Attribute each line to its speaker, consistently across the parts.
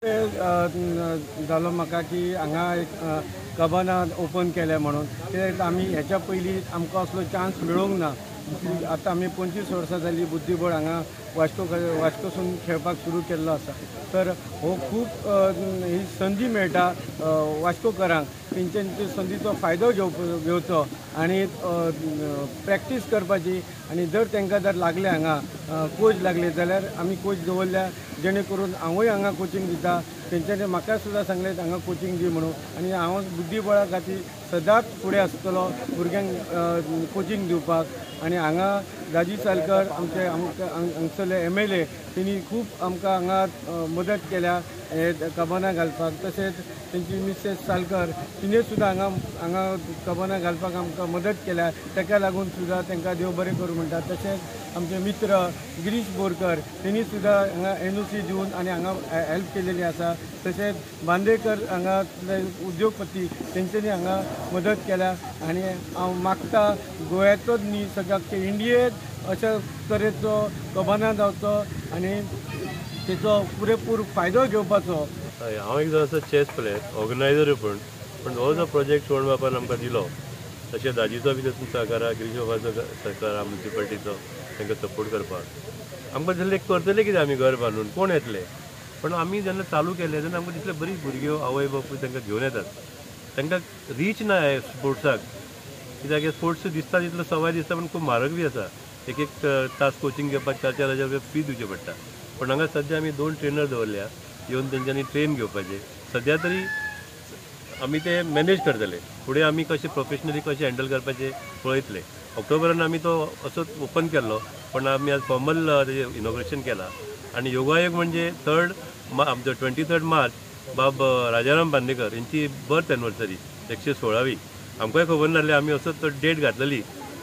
Speaker 1: जालो म्हाका की हांगा एक कबाना ओपन केल्या म्हणून, कित्याक आमी हेच्या पयलीं आमकां असलो चान्स मेळूंक ना. आतां आमी 25 वर्सां जालीं बुद्धिबळ हांगा वास्कोसून खेळपाक सुरू केल्लो आसा. तर हो खूब ही संदी मेळटा वास्कोकरांक, तेंच्यांनी संदीचो फायदो घेवचो आनी प्रॅक्टीस करपाची. आनी जर तांकां जर लागले हांगा कोच लागले जाल्यार आमी कोच दवरल्या, जेणे करून हांवूय हांगा कोचिंग दिता. तेंच्यांनी म्हाका सुद्दां सांगलें हांगा कोचिंग दी म्हणून, आनी हांव बुद्धिबळा खातीर सदांच फुडें आसतलो भुरग्यांक कोचिंग दिवपाक. आनी हांगा दाजी सालकर आमचे हांगसरले MLA तेणी खूब आमकां हांगा मदत केल्या हे कबाना घालपाक. तशेंच तेंची मिसेस सालकर तिणें सुद्दां हांगा हांगा कबाना घालपाक आमकां मदत केल्या, ताका लागून सुद्दां तांकां देव बरें करूं म्हणटा. तशेंच आमचे मित्र गिरीश बोरकर तेणी सुद्दां हांगा NOC दिवन आनी हांगा हेल्प केलेली आसा. तशेंच बांदेकर हांगा उद्योगपती तेंच्यांनी हांगा मदत केल्या. आनी हांव मागता गोव्याचोच न्ही सगळ्या इंडियेंत अशा तरेचो कबाना जावचो आनी तेचो पुरेपूर फायदो घेवपाचो.
Speaker 2: हांव एक जावन आसा चॅस प्लेयर, ऑर्गनायजरूय, पण हो जो प्रोजेक्ट सुवर्ण बाबान आमकां दिलो, तशें दाजीचो बी तातूंत सहकार आहा, गिरीश बाबाचो सहकार आहा, म्युनिसिपालिटीचो तांकां सपोर्ट करपाक. आमकां दिसलें करतले कितें आमी घर बांदून कोण येतले, पण आमी जेन्ना चालू केलें तेन्ना आमकां दिसलें बरीं भुरगीं आवय बापूय तांकां घेवन येतात, तांकां रीच ना हे स्पोर्ट्साक, कित्याक हे स्पोर्ट्स दिसता तितलो सवाय दिसता पण खूब म्हारग बी आसा. एक एक तास कोचिंग घेवपाक 4-4 हजार रुपया फी दिवची पडटा. पण हांगा सद्या आमी 2 ट्रेनर दवरल्या येवन तेंच्यांनी ट्रेन घेवपाचे. सद्या तरी आमी ते मॅनेज करतले, फुडें आमी कशें प्रोफेशनली कशें हँडल करपाचें पळयतले. ऑक्टोबरान आमी तो असोच ओपन केल्लो, पण आमी आज फॉर्मल तेजें इनॉग्रेशन केलां. आनी योगायोग म्हणजे आमचो 23 मार्च बाब राजाराम बांदेकर हेंची बर्थ एनिवर्सरी 116वी. आमकांय खबर नासलें, आमी असोच तो डेट घातलेली,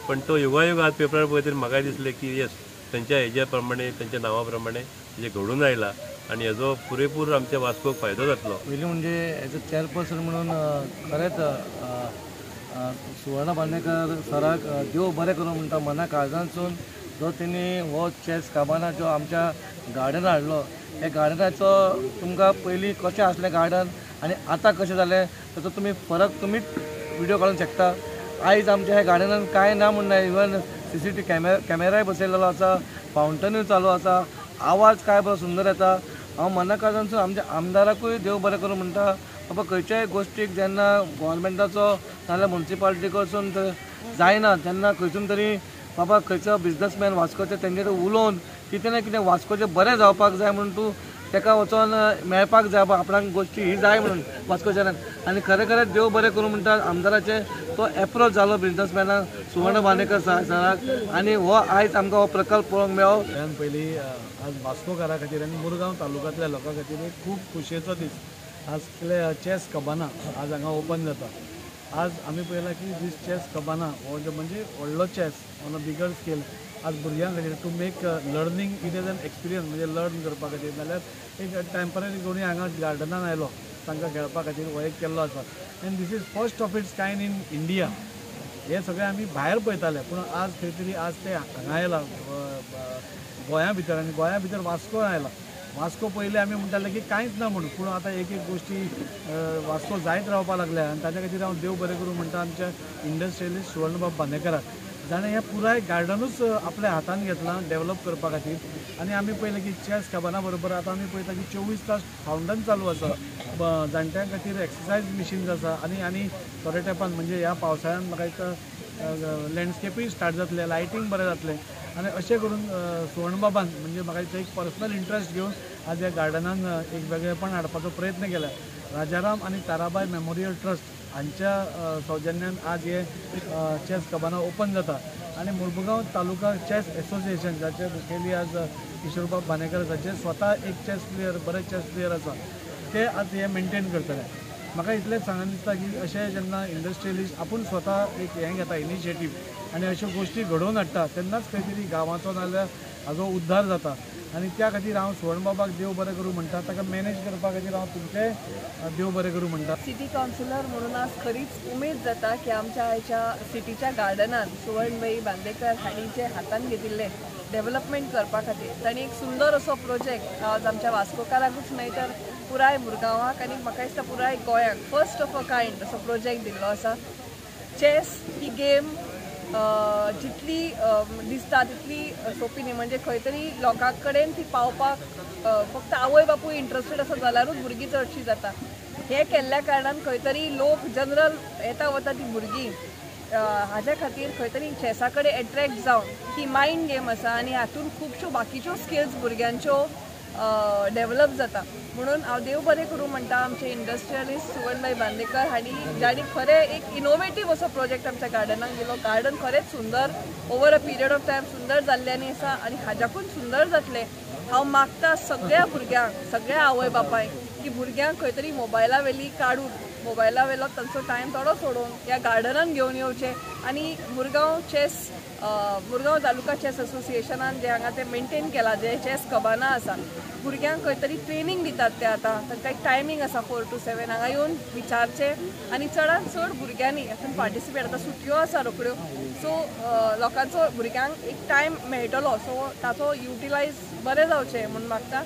Speaker 2: पण तो योगायोग आज पेपरार पळयतरी म्हाकाय दिसलें की येस, तेंच्या हेज्या प्रमाणे तेंच्या नांवा प्रमाणे हेजें घडून आयलां आनी हेजो पुरेपूर आमच्या वास्कोक फायदो जातलो.
Speaker 3: पयलीं म्हणजे एज अ चेअरपर्सन म्हणून खरेंच सुवर्ण बांदेकर सराक देव बरें करूं म्हणटा मना काळजांतसून. जो तेणी हो चॅस काबाना जो आमच्या गार्डन हाडलो, हे गार्डनाचो तुमकां पयलीं कशें आसलें गार्डन आनी आतां कशें जालें ताचो तुमी फरक तुमीच विडियो काडूंक शकता. आयज आमच्या ह्या गार्डनान कांय ना म्हण ना, इवन CCTV कॅमेराय बसयलेलो आसा, फावंटनूय चालू आसा, आवाज काय बरो सुंदर येता. हांव मना काळजांतसून आमच्या आमदाराकूय देव बरें करूं म्हणटा, बाबा खंयच्याय गोश्टीक जेन्ना गोवोरमेंटाचो नाजाल्यार म्युनिसिपालिटी कडसून जायना तेन्ना खंयसून तरी बाबा खंयचो बिजनसमॅन वास्कोचे तेंचे कडेन उलोवन कितें ना कितें वास्कोचें बरें जावपाक जाय म्हणून तूं ताका वचोन मेळपाक जाय, बाबा आपणाक गोश्टी ही जाय म्हणून वास्को शहरान. आनी खरें खरें देव बरें करूं म्हणटा आमदाराचें तो एप्रोच जालो बिजनसमॅनाक सुवर्ण बांदेकर सराक, आनी हो आयज आमकां हो प्रकल्प पळोवंक मेळ्ळो.
Speaker 4: सगळ्यान पयलीं आज वास्कोकारा खातीर आनी मुरगांव तालुक्यांतल्या लोकां खातीर एक खूब खोशयेचो दीस. आज चॅस कबाना आज हांगा ओपन जाता. आज आमी पळयलां की दीस चॅस कबाना हो जो म्हणजे व्हडलो chess on a bigger scale आज भुरग्यां खातीर to make learning it is an experience, म्हणजे लर्न करपा खातीर नाल्यार एक टेम्पररी कोणी हांगा गार्डनान आयलो तांकां खेळपा खातीर हो एक केल्लो आसा. And this is first of its kind in India. हे सगळें आमी भायर पळयताले, पूण आज खंय तरी आज ते हांगा आयलां गोंया भितर, आनी गोंया भितर वास्को आयला. वास्को पयलीं आमी म्हणटाले की कांयच ना म्हणून, पूण आतां एक एक गोश्टी वास्को जायत रावपाक लागल्या. आनी ताच्या खातीर हांव देव बरें करूं म्हणटा आमच्या इंडस्ट्रियलिस्ट सुवर्णबाब बांदेकराक, जाणें हें पुराय गार्डनूच आपल्या हातान घेतलां डेवलप करपा खातीर. आनी आमी पळयलें की चॅस कबाना बरोबर आतां आमी पळयता की 24 तास फावंटन चालू आसा, जाणट्यां खातीर एक्सरसायज मिशीन्स आसा. आनी आनी थोड्या तेंपान म्हणजे ह्या पावसाळ्यान म्हाका दिसता लँडस्केपूय स्टार्ट जातलें, लायटींग बरें जातलें. आनी अशें करून सुवर्णबाबान म्हणजे म्हाका दिसता एक पर्सनल इंट्रस्ट घेवन आज ह्या गार्डनान एक वेगळेपण हाडपाचो प्रयत्न केला. राजाराम आनी ताराबाय मेमोरियल ट्रस्ट हांच्या सौजन्यान आज हे चॅस कबाना ओपन जाता. आनी मुरमुगांव तालुका चॅस एसोसिएशन जाचे मुखेली आज किशोरबाब बांदेकर आसा, जे स्वता एक चॅस प्लेयर, बरे चॅस प्लेयर आसा, ते आज हे मेनटेन करतले. म्हाका इतलेंच सांगन दिसता की अशें जेन्ना इंडस्ट्रियलिस्ट आपूण स्वता एक हें घेता इनिशिएटीव आनी अश्यो गोश्टी घडोवन हाडटा तेन्नाच खंय तरी गांवाचो नाजाल्यार हाजो उद्धार जाता. आनी त्या खातीर हांव सुवर्णबाबाक देव बरें करूं म्हणटा, ताका मॅनेज करपा खातीर हांव तुमचें देव बरें करूं म्हणटा.
Speaker 5: सिटी कावन्सिलर म्हणून आज खरीच उमेद जाता की आमच्या आयच्या सिटीच्या गार्डनान सुवर्णबाई बांदेकर हांणी जे हातान घेतिल्लें डेव्हलपमेंट करपा खातीर तांणी एक सुंदर असो प्रोजेक्ट आज आमच्या वास्कोकाराकूच न्हय तर पुराय मुरगांवाक आनी म्हाका दिसता पुराय गोंयाक फर्स्ट ऑफ अ कायंड असो प्रोजेक्ट दिल्लो आसा. चॅस ही गेम जितली दिसता तितली सोंपी न्ही, म्हणजे खंय तरी लोकां कडेन ती पावपाक फक्त आवय बापूय इंट्रस्टेड आसा जाल्यारूच भुरगीं चडशीं जाता. हें केल्ल्या कारणान खंय तरी लोक जनरल येता वता ती भुरगीं हाज्या खातीर खंय तरी चॅसा कडेन एट्रॅक्ट जावन ही मायंड गेम आसा आनी हातूंत खुबश्यो बाकीच्यो स्किल्स भुरग्यांच्यो डेवलप जाता. म्हणून हांव देव बरें करूं म्हणटा आमचे इंडस्ट्रियलिस्ट सुवर्णभाई बांदेकर हांणी, जांणी खरें एक इनोवेटीव असो प्रोजेक्ट आमच्या गार्डनाक दिलो. गार्डन खरेंच सुंदर over a period of time सुंदर जाल्लें आनी आसा आनी हाज्याकून सुंदर जातलें. हांव मागता सगळ्या भुरग्यांक, सगळ्या आवय बापायक की भुरग्यांक खंय तरी मोबायला वेली काडून, मोबायला वेलो तांचो टायम थोडो सोडून ह्या गार्डनान घेवन येवचें आनी मुरगांव चॅस मुरगांव तालुका चॅस असोसिएशनान जे हांगा ते मेंटेन केला, जे चॅस कबाना आसा, भुरग्यांक खंय तरी ट्रेनींग दितात ते. आतां तांकां एक टायमींग आसा 4 to 7, हांगा येवन विचारचें आनी चडान चड भुरग्यांनी हातून पार्टिसिपेट. आतां सुटयो आसा रोखड्यो, सो लोकांचो भुरग्यांक एक टायम मेळटलो, सो ताचो युटिलायज बरें जावचें म्हूण मागता.